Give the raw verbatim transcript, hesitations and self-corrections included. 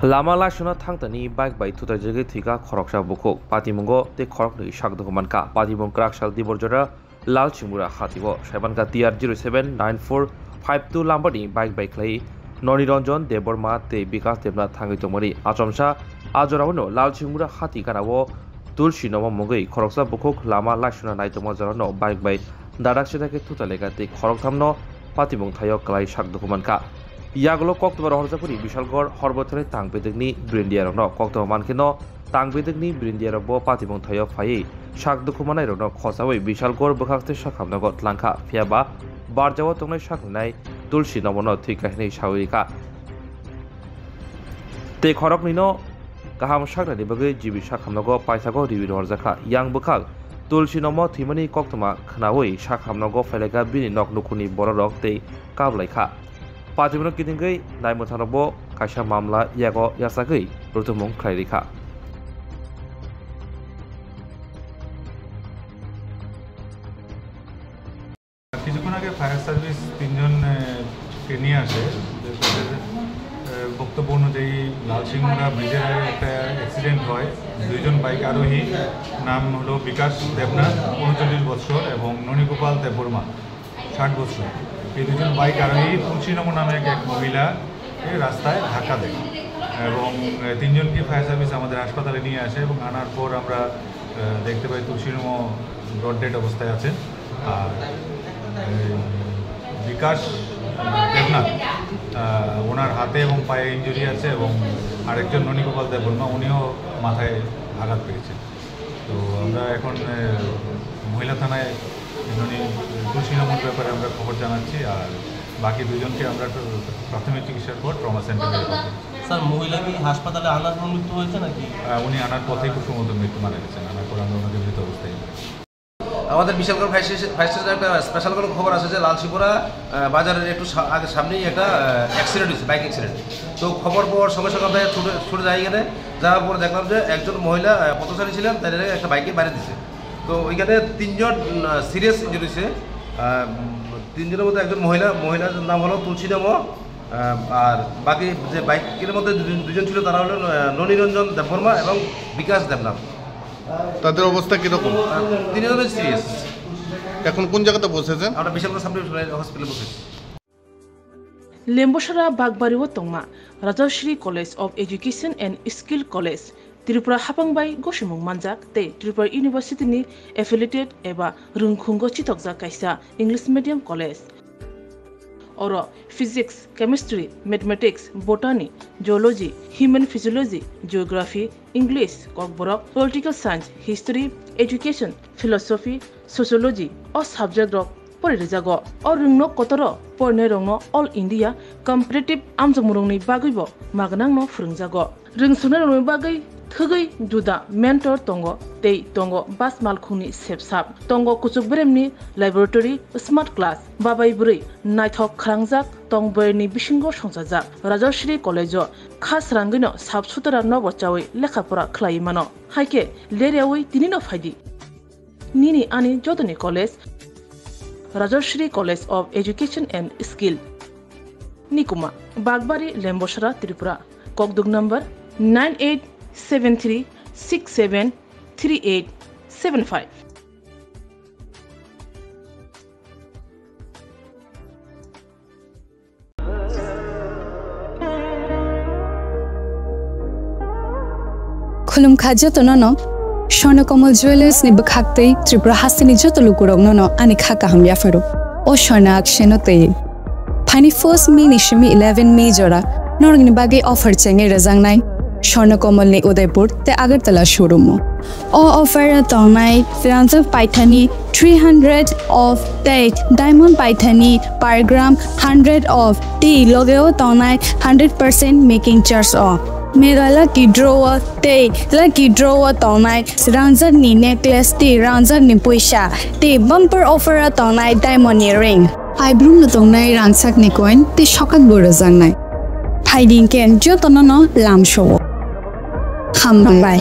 Lama laisuna thangtani bike bai thutaijagwi thwikha khoroksa bukhuk. Patimungo tei khoroknwi sak dukhu mankha. Patimung kwrak sal dibor jora Lalsingmura hatio. Saimankha T R zero seven nine four five two lambani bike bai khlai Noni Ranjan Debbarma tei Bikas Debnath thangwi tongmani. Achomsa a jorao Lalsingmura hati ganao Tulsi Nomo mungwi khoroksa bukhuk lama laisuna naitongma jorano bike bai dadak sedake thuta lekha tei khoroktham no patimung thaio kwlai sak dukhu mankha. Yagulo koktwma rohorjakmani Bishalgarh horbothani tang bedekni brindiarokno koktwma mankhe no tang bedekni brindiarokbo patimung thaio phaiwi sak dukhu manairokno khosawi Bishalgarh bwkhak tei sakhamnogo tlangkha, phiyaba barjao tongnai saknai Tulsi Nomono thwikha hinwi sawi rikha. Tei khoroknwino kaham saknani bagwi G B sakhamnogo paithago riwi rohorjakha. Yang bwkhak Tulsi Nomo thwimani koktwma khnaui sakhamnogo phailekha bini nok nukhungni bororok tei kaplaikha. Patimungno kitingwi naimwthangrokbo kaisa mamla yago yachagwi rutumung khlai rikha. কিছুক্ষণ আগে fire service তিনজন, আহ, কে নিয়ে আসে। যে তাদের, আহ, বক্তব্য অনুযায়ী লালসিংমুড়া ব্রিজের আগে একটা অ্যাক্সিডেন্ট হয়। দুইজন বাইক আরোহী, নাম হলো বিকাশ দেবনাথ, ঊনচল্লিশ বছর, এবং ননীগোপাল দেববর্মা, ষাট বছর। এই দুজন বাইক আরোহী তুলসী নগর নামে এক, এক মহিলা এই রাস্তায় ধাক্কা দেয় এবং, আহ, তিনজনকে ফায়ার সার্ভিস আমাদের হাসপাতালে নিয়ে আসে এবং আনার পর আমরা, আহ, দেখতে পাই তুলসী নম ডট ডেড অবস্থায় আছেন। আর, আহ, বিকাশ দেবনাথ, আহ, ওনার হাতে এবং পায়ে ইনজুরি আছে এবং আরেকজন ননীগোপাল দেববর্মা, উনিও মাথায় আঘাত পেয়েছেন। তো আমরা এখন, আহ, মহিলা থানায় ননী তুলসী নমর ব্যাপারে আমরা খবর জানাচ্ছি, আর বাকি দুজনকে আমরা প্রাথমিক চিকিৎসার পর ট্রমা সেন্টারে রেফার করছি। স্যার, মহিলা কি হাসপাতালে আনার পর মৃত্যু হয়েছে নাকি? আহ, উনি আনার পথেই খুব সম্ভবত মৃত্যু মারা গেছেন, আনার পর আমরা ওনাকে মৃত অবস্থায়। আমাদের বিশালগড় ফায়ার স্টেশন, ফায়ার স্টেশনে একটা স্পেশাল কোনো খবর আছে যে লালসিংমুড়া, আহ, বাজারের একটু সা-, আগে সামনেই একটা, আহ, অ্যাক্সিডেন্ট হয়েছে, বাইক অ্যাক্সিডেন্ট। তো খবর পাওয়ার সঙ্গে সঙ্গে আমরা ছুটে, ছুটে যাই এখানে। যাওয়ার পর দেখলাম যে একজন মহিলা, আহ, পথচারী ছিলেন, তাদের একটা বাইকে বাড়ি দিছে। তো ওইখানে তিনজন, উম, সিরিয়াস ইঞ্জুরি হয়েছে। আহ, উম, তিনজনের মধ্যে একজন মহিলা, মহিলার নাম হলো তুলসী নম, আহ, আর বাকি যে বাইকের মধ্যে দুজন, দুজন ছিল, তারা হলো, আহ, ননীরঞ্জন দেববর্মা এবং বিকাশ দেবনাথ। তাদের অবস্থা কিরকম? আহ, তিনজনই সিরিয়াস। এখন কোন জায়গাতে বসেছেন? আমরা বিশালগড় সাব ডিভিশনাল হসপিটালে বসেছি। Lembosara Bagbari o tongma Rajashree College of Education and Skill College, Tripura hapang bai gosimung manjak tei Tripura University ni affiliated eba rwngkhungo chitokjak kaisa English medium college. Oro Physics, Chemistry, Mathematics, Botany, Geology, Human Physiology, Geography, English, Kokborok, Political Science, History, Education, Philosophy, Sociology o subject rok pori rijago. O rwngno kotoro porinai rokno All India Competitive amjokmung rokni bagwi bo magnang no phwrwngjago. Rwngsuknai rokni bagwi thwgwi juda mentor tongo tei tongo bus malkhungni sepsap, tongo kuchuk beremni laboratory, smart class, babai bwrwi naithok khwlangjak tong boyarni bisingo songchajak. Rajashree College o kha srangwino sap sutara nobo chawi lekha pora khlaiwi mano. Haikhe leryawi tinino phaidi. Nini ani jotoni college, Rajashree College of Education and Skill. Nikuma, Bagbari, Lembosara, Tripura. Kokduk number nine eight seven three six seven three eight seven five. Khulumkha jotono no, Swarnakammal Jewellers ni bwkhaktwi Tripura hasteni joto lukurokno no ani kha kaham yapharo. O swarna akseno twi. Phaini first May ni simi eleven May jora norokni bagwi offer chengwi rwjaknai Swarnakammal ni Udaipur tei Agartala showroom o. O offer o tongnai rangjak paithani three hundred off tei diamond paithani per gram hundred off tei logeo tongnai hundred percent making charge o. Mega lucky draw o tei lucky draw o tongnai rangjak ni necklace tei rangjak ni puisa tei bumper offer o tongnai diamond ni ring. Aibrum no tongnai rangchak ni coin tei sokak bo rwjaknai. Phaidi hwnkhe jotono no lamsao. Hambai.